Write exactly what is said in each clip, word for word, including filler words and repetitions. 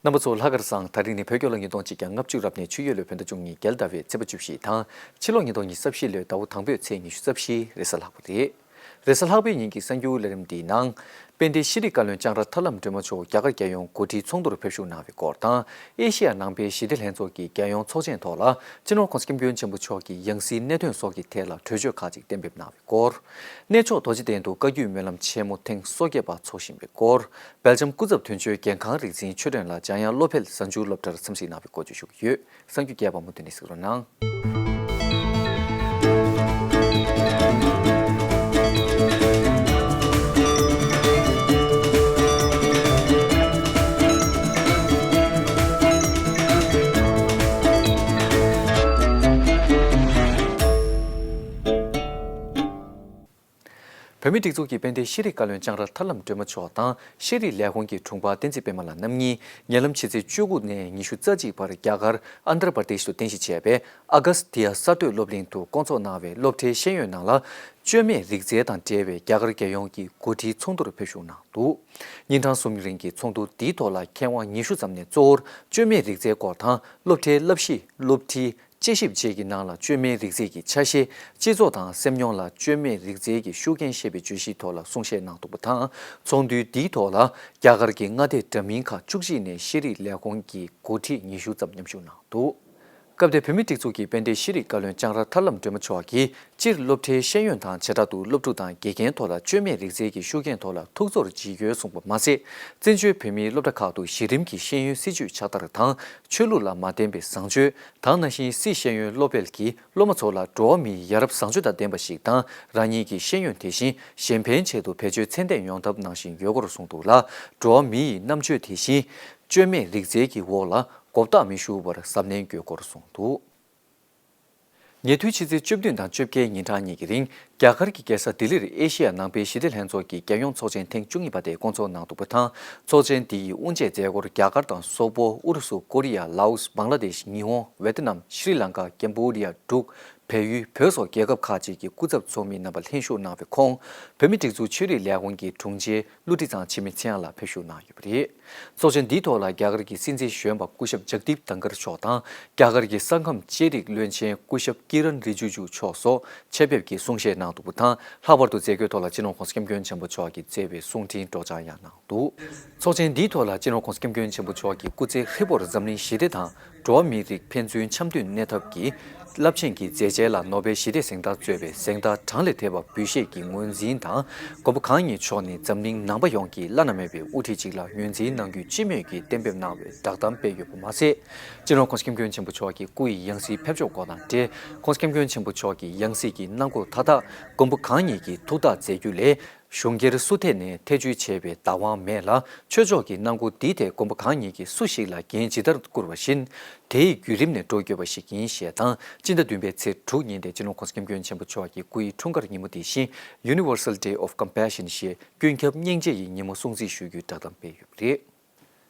རྣམ་པ་ཚོ་ལྷག་དཀར་བཟང་། ད་རིང་ནི་བོད་རྒྱལ་ལོ་ཉིས་སྟོང་གཅིག་བརྒྱ་ལྔ་བཅུ་རབ་གནས་ཆུ་ཡོས་ལོའི་བོད་ཟླ་བཅུ་གཉིས་རྒྱལ་ཟླ་བའི་ཚེས་པ་བཅུ་བཞི་དང་། ཕྱི་ལོ་ཉིས་སྟོང་ཉི་ཤུ་རྩ་བཞི་ལོའི་ཟླ་བ་དང་པོའི་ཚེས་ཉི་ཤུ་རྩ་བཞི། རེས་གཟའ་ལྷག་པ་རེད། རེས་གཟའ་ལྷག་པའི་ཉིན་གྱི་གསར་འགྱུར་ལས་རིམ་འདིའི་ནང་། དཔལ་ལྡན་ཤེས་རིག་བཀའ་བློན་ལྕང་ར་ཐར་ལམ་སྒྲོལ་མ་མཆོག་རྒྱ་གར་རྒྱལ་ཡོངས་འགོ་ཁྲིད་ཚོགས་འདུར་ཕེབས་ཞུགས་གནང་བའི་སྐོར་དང་། ཨེ་ཤེ་ཡ་ནང་པའི་ཞི་བདེ་ལྷན་ཚོགས་ཀྱི་རྒྱལ་ཡོངས་ཚོགས་ཆེན་ཐོག་ལ་སྤྱི་ནོར་༸གོང་ས་༸སྐྱབས་མགོན་ཆེན་པོ་མཆོག་གི་ཡང་སྲིད་གནད་དོན་སོགས་ཀྱི་ཐད་ལ་གྲོས་ཆོད་ཁག་ཅིག་གཏན་འབེབས་གནང་བའི་སྐོར། གནས་མཆོག་རྡོ་རྗེ་གདན་དུ་བཀའ་བརྒྱུད་སྨོན་ལམ་ཆེན་མོ་ཐེངས་སོ་བརྒྱད་པ་འཚོགས་བཞིན་པའི་སྐོར། སྦེལ་ཇམ་སྐུ་ཚབ་དོན་གཅོད་འགན་ཁང་རིག་འཛིན་ཆོས་སྒྲོན་ལགས་འཇམ་དབྱངས་བློ་འཕེལ་གཟའ་མཇུག་སློབ་གྲྭར་འཚམས་གཟིགས་གནང་བའི་སྐོར་བརྗོད་ཞུ་གི་ཡོད། གསར་འགྱུར་རྒྱས་པ་མུ་མཐུད་ནས་གཟིགས་རོགས་གནང་། བོད་མིའི་སྒྲིག་འཛུགས་ཀྱི་དཔལ་ལྡན་ཤེས་རིག་བཀའ་བློན་ལྕང་ར་ཐར་ལམ་སྒྲོལ་མ་མཆོག་དང་། ཤེས་རིག་ལས་ཁུངས་ཀྱི་དྲུང་འཕར་བསྟན་འཛིན་པད་མ་ལགས་རྣམ་གཉིས་ཉེ་ལམ་ཕྱི་ཚེས་བཅུ་དགུ་ནས་ཉི་ཤུ་རྩ་གཅིག་བར་རྒྱ་གར་ཨན་དྷ་ར་པར་དེཤ་དུ་རྟེན་གཞི་བྱས་པའི་ཨ་ག་སི་ཐི་ཡ་གསར་གཏོད་སློབ་གླིང་དུ་བསྐོང་ཚོགས་གནང་བའི་སློབ་གྲྭའི་ཤེས་ཡོན་ནང་ལ། བཅོས་མའི་རིག་རྩལ་དང་འབྲེལ་བའི་རྒྱ་གར་རྒྱལ་ཡོངས་ཀྱི་འགོ་ཁྲིད་ཚོགས་འདུར་ཕེབས་ཞུགས་གནང་འདུག་ཉིན་གྲངས་གསུམ་རིང་གི་ཚོགས་འདུ་འདིའི་ཐོག་ལ་མཁས་དབང་ཉི་ཤུ་ཙམ་ནས་གཙོ་བོར་བཅོས་མའི་རིག་རྩལ་སྐོར་དང་། སློབ་གྲྭའི་བསླབ་གཞི། སློབ་ཁྲིད། དཔྱད་ཞིབ་བཅས་ཀྱི་ནང་ལ་བཅོས་མའི་རིག་རྩལ་གྱི་ཆ་ཤས། སྤྱི་ཚོགས་དང་སེམས་མྱོང་ལ་བཅོས་མའི་རིག་རྩལ་གྱི་ཤུགས་རྐྱེན་ཞེས་པའི་བརྗོད་གཞིའི་ཐོག་ལ་གསུང་བཤད་གནང་འདུག་པ་དང་། ཚོགས་འདུའི་འདིའི་ཐོག་ལ་རྒྱ་གར་གྱི་མངའ་སྡེ་འདྲ་མིན་ཁག་བཅུ་གཅིག་ནས་ཤེས་རིག་ལས་ཁུངས་ཀྱི་འགོ་ཁྲིད་ཉི་ཤུ་ཙམ་མཉམ་ཞུགས་གནང་འདུག་སྐབས་དེར་བོད་མིའི་སྒྲིག་འཛུགས་ཀྱི་དཔལ་ལྡན་ཤེས་རིག་བཀའ་བློན་ལྕང་ར་ཐར་ལམ་སྒྲོལ་མ་མཆོག་གིས། སྤྱིར་སློབ་གྲྭའི་ཤེས་ཡོན་དང་བྱེ་བྲག་ཏུ་སློབ་ཕྲུག་དང་དགེ་རྒན་ཐོག་ལ་བཅོས་མའི་རིག་རྩལ་གྱི་ཤུགས་རྐྱེན་ཐོག་ལ་ཐུགས་ཚོར་བགྱིས་ཡོད་གསུངས་པ་མ་ཟད། བཙན་བྱོལ་བོད་མིའི་སློབ་གྲྭ་ཁག་ཏུ་གཞི་རིམ་གྱི་ཤེས་ཡོན་སྲིད་བྱུས་ཕྱག་བསྟར་དང་། ཆོས་ལུགས་ལ་མ་བརྟེན་པའི་བཟང་སྤྱོད། ད་ག་ནང་བཞིན་སྲིད་ཤེས་ཡོན་སློབ་སྤེལ་གྱིས་སློབ་མ་ཚོ་ལ་འགྲོ་བ་མིའི་ཡ་རབས་བཟང་སྤྱོད་དང་ལྡན་པ་ཞིག་དང་། རང་ཉིད་ཀྱི་ཤེས་ཡོན་དེ་བཞིན་གཞན་ཕན་ཆེད་དུ་བེད་སྤྱོད་ཚད་ལྡན་ཡོང་ཐབས་གནང་བཞིན་ཡོད་སྐོར་གསུངས་འདུག་ལ། འགྲོ་བ་མི་ཡི་རྣམ་དཔྱོད་དེ་བཞིན་བཅོས་མའི་རིག་རྩལ་གྱི་འོག་ལ་མགོ་བཏགས་མི་ཞུ་བར་གཟབ་ནན་དགོས་སྐོར་གསུངས་འདུག་ཉེ་དུས་ཕྱི་ཚེས་བཅུ་བདུན་དང་བཅོ་བརྒྱད་ཉིན་གྲངས་གཉིས་ཀྱི་རིང་། རྒྱ་གར་གྱི་རྒྱལ་ས་ལྡི་ལིར་ཨེ་ཤེ་ཡ་ནང་པའི་ཞི་བདེ་ལྷན་ཚོགས་ཀྱི་རྒྱལ་ཡོངས་ཚོགས་ཆེན་ཐེངས་བཅུ་གཉིས་པ་དེ་བསྐོང་ཚོགས་གནང་འདུག་པ་དང་། ཚོགས་ཆེན་འདི་ཡི་དབུ་འབྱེད་མཛད་སྒོར་རྒྱ་གར་དང་སོག་པོ། ཨུ་རུ་སུ། ཀོ་རི་ཡ། ལའོ་སི། བང་ལ་དེཤ། ཉི་ཧོང་། ཝེ་ཏི་ནམ། ཤྲི་ལང་ཀ། ཀེམ་བྷོ་ཌི་ཡ། འབྲུག་བལ་ཡུལ། བོད་སོགས་རྒྱལ་ཁབ་ཁག་ཅིག་གི་སྐུ་ཚབ་ཚོགས་མི་རྣམ་པ་ལྷན་ཞུགས་གནང་བའི་ཁོངས། བོད་མིའི་སྒྲིག་འཛུགས་ཆོས་རིག་ལས་ཁུངས་ཀྱི་དྲུང་ཆེ་ཀླུ་ཁྲི་ཚང་འཆི་མེད་ཚེ་དབང་ལགས་ཕེབས་བཞུགས་གནང་ཡོད་པ་རེད། ཚོགས་ཆེན་འདིའི་ཐོག་ལ་རྒྱ་གར་གྱི་སྲིད་འཛིན་གཞོན་པ་སྐུ་ཞབས་ཇག་དིབ་དང་ཀར་མཆོག་དང་། རྒྱ་གར་གྱི་ས་ཁམས་དཔྱད་རིག་བློན་ཆེན་སྐུ་ཞབས་ཀི་རན་རི་ཇུ་ཇུ་མཆོག་སོགས་ཆེད་ཕེབས་ཀྱིས་གསུང་བཤད་གནང་འདུག་པ་དང་། ལྷག་པར་དུ་མཛད་སྒོའི་ཐོག་ལ་སྤྱི་ནོར་༸གོང་ས་༸སྐྱབས་མགོན་ཆེན་པོ་མཆོག་གིས་བསྩལ་བའི་གསུང་འཕྲིན་སྒྲོག་སྦྱང་ཡང་གནང་འདུག་ཚོགས་ཆེན་འདིའི་ཐོག་ལ་སྤྱི་ནོར་༸གོང་ས་༸སྐྱབས་མགོན་ཆེན་པོ་མཆོག་གིས་སྐུ་ཚེ་ཧྲིལ་པོར་འཛམ་གླིང་ཞི་བདེ་དང་འགྲོ་བ་མིའི་རིགས་ཕན་ཚུན་འཆམ་མཐུན་གནས་ཐབས་ཀྱི་རླབས་ཆེན་གྱི་མཛད་རྗེས་ལ་ནོ་བེལ་ཞི་བདེའི་གཟེངས་རྟགས་གཙོས་པའི་གཟེངས་རྟགས་གྲངས་ལས་འདས་པ་འབུལ་བཞེས་ཀྱི་ངོས་འཛིན་དང་། མགོན་པོ་གང་ཉིད་མཆོག་ནི་འཛམ་གླིང་ནང་པ་ཡོངས་ཀྱི་བླ་ན་མེད་པའི་དབུ་ཁྲིད་ཅིག་ལ་ངོས་འཛིན་གནང་རྒྱུ་སྤྱི་མོས་ཀྱིས་གཏན་འབེབས་གནང་བའི་བསྒྲགས་གཏམ་སྤེལ་ཡོད་པ་མ་ཟད། སྤྱི་ནོར་༸གོང་ས་༸སྐྱབས་མགོན་ཆེན་པོ་མཆོག་གི་སྐུ་ཡི་ཡང་སྲིད་ཕེབས་ཕྱོགས་སྐོར་དང་འབྲེལ། ༸གོང་ས་༸སྐྱབས་མགོན་ཆེན་པོ་མཆོག་གི་ཡང་སྲིད་ཀྱི་གནང་སྒོ་མཐའ་དག་མགོན་པོ་གང་ཉིད་ཀྱིས་ཐུགས་ཐག་མཛད་རྒྱུ་ལས། གཞུང་སྒེར་སུ་ཐད་ནས་ཐེ་བྱུས་བྱས་པའི་བདག་དབང་མེད་ལ། ཆོས་ཕྱོགས་ཀྱི་གནང་སྒོ་འདི་དེ་མགོན་པོ་གང་ཉིད་ཀྱིས་སུ་ཞིག་ལ་འགན་ཇི་ལྟར་བསྐུར་བ་བཞིན། དེའི་བརྒྱུད་རིམ་ནས་འགྲོ་དགོས་པ་ཞིག་ཡིན་ཞེས་དང་། སྤྱི་ཟླ་བདུན་པའི་ཚེས་དྲུག་ཉིན་དེ་སྤྱི་ནོར་༸གོང་ས་༸སྐྱབས་མགོན་ཆེན་པོ་མཆོག་གི་སྐུ་ཡི་འཁྲུངས་སྐར་ཉིན་མོ་དེ་བཞིན། Universal Day of Compassion ཞེས་ཀུན་ཁྱབ་སྙིང་རྗེ་ཡི་ཉིན་མོ་སྲུང་བརྩི་ཞུ་རྒྱུའི་བསྒྲགས་གཏམ་སྤེལ་ཡོད་པ་རེད།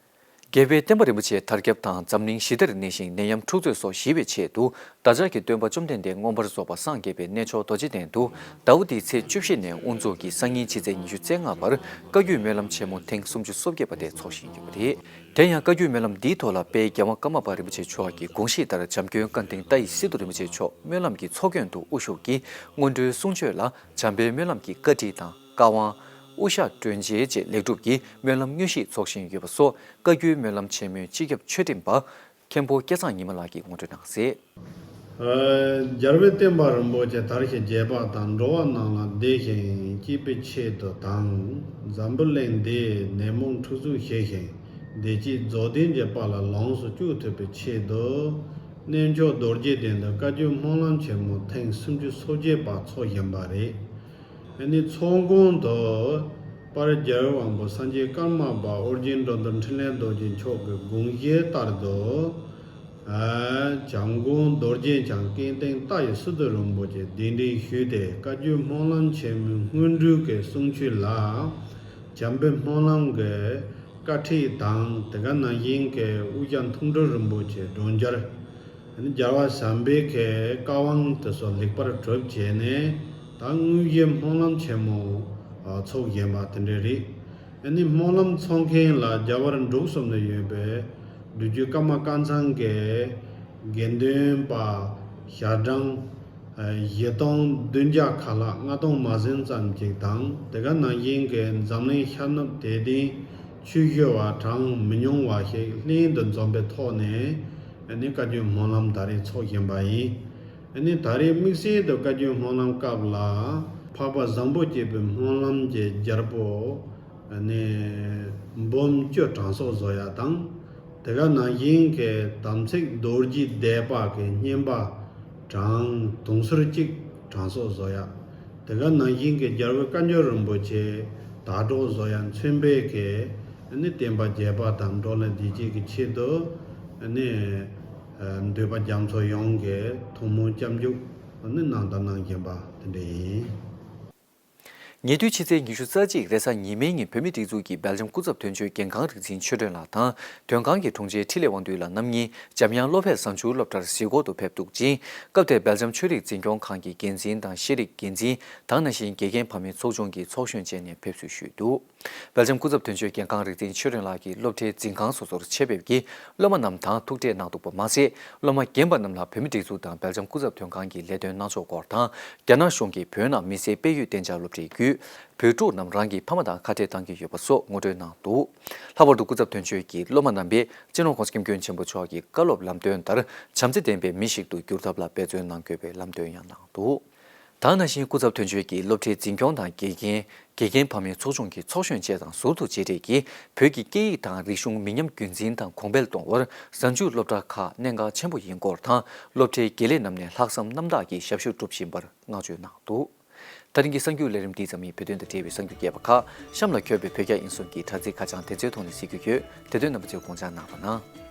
རྒྱལ་བའི་བསྟན་པ་རིན་པོ་ཆེ་དར་ཁྱབ་དང་འཛམ་གླིང་ཞི་བདེར་གནས་ཤིང་ནད་ཡམས་འཁྲུག་རྩོད་སོགས་ཞི་བའི་ཆེད་དུ། བདག་ཅག་གི་སྟོན་པ་བཅོམ་ལྡན་འདས་མངོན་པར་རྫོགས་པར་སངས་རྒྱས་པའི་གནས་མཆོག་རྡོ་རྗེ་གདན་དུ་ཟླ་བ་འདིའི་ཚེས་བཅུ་བཞི་ནས་དབུ་འཛུགས་ཀྱིས་སང་ཉིན་ཕྱི་ཚེས་ཉི་ཤུ་རྩ་ལྔ་བར་བཀའ་བརྒྱུད་སྨོན་ལམ་ཆེན་མོ་ཐེངས་སུམ་ཅུ་སོ་བརྒྱད་པ་དེ་འཚོགས་བཞིན་ཡོད་པ་རེད། དེ་ཡང་བཀའ་བརྒྱུད་སྨོན་ལམ་འདིའི་ཐོག་ལ་དཔལ་རྒྱལ་དབང་ཀརྨ་པ་རིན་པོ་ཆེ་མཆོག་གི་དགོངས་བཞེས་ལྟར་བྱམས་མགོན་བཀའ་དྲིན་ཏཱའི་སི་ཏུ་རིན་པོ་ཆེ་མཆོག་སྨོན་ལམ་གྱི་ཚོགས་མགོན་དུ་དབུ་བཞུགས་ཀྱིས་སྔོན་འགྲོའི་གསུང་ཆོས་ལ་བྱམས་པའི་སྨོན་ལམ་གྱི་བཀའ་ཁྲིད་དང་བཀའ་དབང་། དབུ་ཞྭ་སྒྲོན་འབྱེད་བཅས་ལེགས་གྲུབ་ཀྱིས་སྨོན་ལམ་དངོས་གཞི་འཚོགས་བཞིན་ཡོད་པ་སོགས། བཀའ་བརྒྱུད་སྨོན་ལམ་ཆེན་མོའི་སྤྱི་ཁྱབ་ཆོས་ཁྲིམས་པ་མཁན་པོ་སྐལ་བཟང་ཉི་མ་ལགས་ཀྱིས་ངོ་སྤྲོད་གནང་གསལ། རྒྱལ་བའི་བསྟན་པ་རིན་པོ་ཆེ་དར་ཞིང་རྒྱས་པ་དང་། འགྲོ་བ་རྣམས་ལ་བདེ་ཞིང་སྐྱིད་པའི་ཆེད་དུ་དང་། འཛམ་བུ་གླིང་འདིའི་ནད་མུག་འཁྲུག་རྩོད་ཞི་ཞིང་བདེ་སྐྱིད་རྫོགས་ལྡན་གྱི་དཔལ་ལ་ལོངས་སུ་སྤྱོད་ཐུབ་པའི་ཆེད་དུ། གནས་མཆོག་རྡོ་རྗེ་གདན་དུ་བཀའ་བརྒྱུད་སྨོན་ལམ་ཆེན་མོ་ཐེངས་སུམ་ཅུ་སོ་བརྒྱད་པ་འཚོགས་བཞིན་པ་རེད། ཨ་ནི་ཚོགས་མགོན་དུ་དཔལ་རྒྱལ་བའི་དབང་པོ་སངས་རྒྱས་ཀརྨ་པ་ཨོ་རྒྱན་འགྲོ་འདུལ་འཕྲིན་ལས་རྡོ་རྗེ་མཆོག་གི་དགོངས་བཞེད་ལྟར་དུ། ཨ་བྱམས་མགོན་རྡོ་རྗེ་འཆང་ཀུན་བསྟན་ཏཱའི་སི་ཏུ་རིན་པོ་ཆེ་གདན་འདྲེན་ཞུས་ཏེ། བཀའ་བརྒྱུད་སྨོན་ལམ་ཆེན་མོའི་སྔོན་འགྲོའི་གི་གསུང་ཆོས་ལ་བྱམས་པའི་སྨོན་ལམ་གྱི་བཀའ་ཁྲིད་དང་། དེ་ག་ནང་བཞིན་གྱི་དབུ་ཞྭ་མཐོང་གྲོལ་རིན་པོ་ཆེའི་སྒྲོན་སྦྱར། རྒྱལ་བ་བྱམས་པའི་གི་བཀའ་དབང་དེ་ཚོ་ལེགས་པར་གྲུབ་བྱས་ནས། ད་དངོས་གཞི་སྨོན་ལམ་ཆེན་མོ་ཚོགས་བཞིན་པ་དེ་འདྲ་རེད། ཨ་ནི་སྨོན་ལམ་ཚོགས་མཁན་ལ་རྒྱ་བལ་འབྲུག་གསུམ་ནས་ཡོད་པའི་ འབྲུག་རྒྱུད་ཀརྨ་སྐལ་བཟང་གི་དགེ་འདུན་པ་ཞལ་གྲངས་བཞི་སྟོང་བདུན་བརྒྱ་ཁ་ལྷག་ལྔ་སྟོང་མ་ཟིན་ཙམ་ཅིག་དང་། དེ་ག་ནང་བཞིན་གྱི་འཛམ་གླིང་ཤར་ནུབ་དད་ལྡན་ཆོས་ཞུ་བ་གྲངས་མི་ཉུང་བ་ཞིག་ལྷན་དུ་འཛོམས་པའི་ཐོག་ནས་ནི་བཀའ་བརྒྱུད་སྨོན་ལམ་ད་རེས་འཚོགས་བཞིན་པ་ཡིན། ནི་ད་རེས་དམིགས་བསལ་དུ་བཀའ་བརྒྱུད་སྨོན་ལམ་སྐབས་ལ་འཕགས་པ་བཟང་པོ་སྐྱེས་པའི་སྨོན་ལམ་གྱི་རྒྱལ་པོ་ནི་འབུམ་བཅུ་གྲངས་གསོག་བཟོ་ཡ་དང་། དེ་ག་ནང་བཞིན་གྱི་དམ་ཚིག་རྡོ་རྗེའི་བཟླས་པ་གི་བསྙེན་པ་གྲངས་དུང་ཟུར་གཅིག་གྲངས་གསོག་བཟོ་ཡ། དེ་ག་ནང་བཞིན་གྱི་རྒྱལ་བའི་བཀའ་འགྱུར་རིན་པོ་ཆེ་དག་སྒྲོག་བཟོ་ཡ། མཚོན་དཔེ་གི་ནི་བསྟན་པ་རྒྱས་པ་དང་འགྲོ་ལ་བདེ་སྐྱིད་ཀྱི་ཆེད་དུ་ནི་འདུས་པ་རྒྱ་མཚོ་ཡོངས་ཀྱི་ཐུན་མོང་སྐྱབས་འཇུག་ནི་གནང་དང་གནང་བཞིན་པ་དེ་འདྲ་ཡིན། ཉེ་དུས་ཕྱི་ཚེས་ཉི་ཤུ་རྩ་གཅིག་རེས་གཟའ་ཉི་མའི་ཉིན་བོད་མིའི་སྒྲིག་འཛུགས་ཀྱི་སྦེལ་ཇམ་སྐུ་ཚབ་དོན་གཅོད་རྒན་ཁང་རིག་འཛིན་ཆོས་སྒྲོན་ལགས་དང་། དོན་ཁང་གི་དྲུང་ཆེ་འཕྲིན་ལས་དབང་འདུས་ལགས་རྣམ་གཉིས་འཇམ་དབྱངས་བློ་འཕེལ་གཟའ་མཇུག་སློབ་གྲྭར་གཟིགས་སྐོར་དུ་ཕེབས་འདུག་ཅིང་། སྐབས་དེར་སྦེལ་ཇམ་ཆོས་རིག་འཛིན་སྐྱོང་ཁང་གི་འགན་འཛིན་དང་ཤེས་རིག་འགན་འཛིན་དང་། ནང་བཞིན་དགེ་རྒན་ཕ་མའི་ཚོགས་ཆུང་གི་ཚོགས་གཞོན་བཅས་ནས་ཕེབས་བསུ་ཞུས་འདུག་སྦེལ་ཇམ་སྐུ་ཚབ་དོན་གཅོད་རྒན་ཁང་རིག་འཛིན་ཆོས་སྒྲོན་ལགས་ཀྱིས་སློབ་གྲྭའི་འཛིན་ཁང་སོ་སོར་ཆེད་ཕེབས་ཀྱིས་སློབ་མ་རྣམས་དང་ཐུག་འཕྲད་གནང་འདུག་པ་མ་ཟད། སློབ་མ་རྒན་པ་རྣམས་ལ་བོད་མིའི་སྒྲིག་འཛུགས་དང་སྦེལ་ཇམ་སྐུ་ཚབ་དོན་ཁང་གི་ལས་དོན་གནང་ཕྱོགས་སྐོར་དང་། རྒྱ་ནག་གཞུང་གིས་བོད་ནང་མི་སེར་སྤེལ་ཡུལ་གཏན་འཇགས་སློབ་གྲྭའི་བརྒྱུད་བོད་ཕྲུག་རྣམས་རང་གི་ཕ་མ་དང་ཁ་བྲལ་གཏང་གི་ཡོད་པ་སོགས་ངོ་སྤྲོད་གནང་འདུག་ལྷག་པར་དུ་སྐུ་ཚབ་དོན་གཅོད་ཀྱིས་སློབ་མ་རྣམ་པས་སྤྱི་ནོར་༸གོང་ས་༸སྐྱབས་མགོན་ཆེན་པོ་མཆོག་གི་བཀའ་སློབ་ལམ་སྟོན་ལྟར་བྱམས་བརྩེ་ལྡན་པའི་མི་ཞིག་ཏུ་འགྱུར་ཐབས་ལ་འབད་བརྩོན་གནང་དགོས་པའི་ལམ་སྟོན་ཡང་གནང་འདུག་ད་ག་ནང་བཞིན་སྐུ་ཚབ་དོན་གཅོད་ཀྱིས་སློབ་གྲྭའི་འཛིན་སྐྱོང་དང་དགེ་རྒན། དགེ་རྒན་ཕ་མའི་ཚོགས་ཆུང་གི་ཚོགས་གཞོན་བཅས་དང་ཟུར་དུ་མཇལ་འཕྲད་ཀྱིས་བོད་ཀྱི་སྐད་ཡིག་དང་རིག་གཞུང་མི་ཉམས་རྒྱུན་འཛིན་དང་གོང་འཕེལ་གཏོང་བར་གཟའ་མཇུག་སློབ་གྲྭ་ཁག་གནད་འགག་ཆེན་པོ་ཡིན་སྐོར་དང་། སློབ་གྲྭའི་དགེ་ལས་རྣམས་ནས་ལྷག་བསམ་རྣམ་དག་གིས་ཞབས་ཞུ་སྒྲུབ་བཞིན་པར་བསྔགས་བརྗོད་གནང་འདུག་ད་རིང་གི་གསར་འགྱུར་ལས་རིམ་འདིའི་ཙམ་ཡིན། བོད་དོན་དང་འབྲེལ་བའི་གསར་འགྱུར་རྒྱས་པ་ཁག་གཤམ་ལ་འཁོད་པའི་བོད་རྒྱ་དབྱིན་གསུམ་གྱི་དྲ་ཚིགས་ཁ་བྱང་དེ་ཚོའི་ཐོག་ནས་གཟིགས་རྒྱུ་ཡོད། དེ་དོན་རྣམ་པ་ཚོས་དགོངས་འཇགས་གནང་རོགས་གནང་།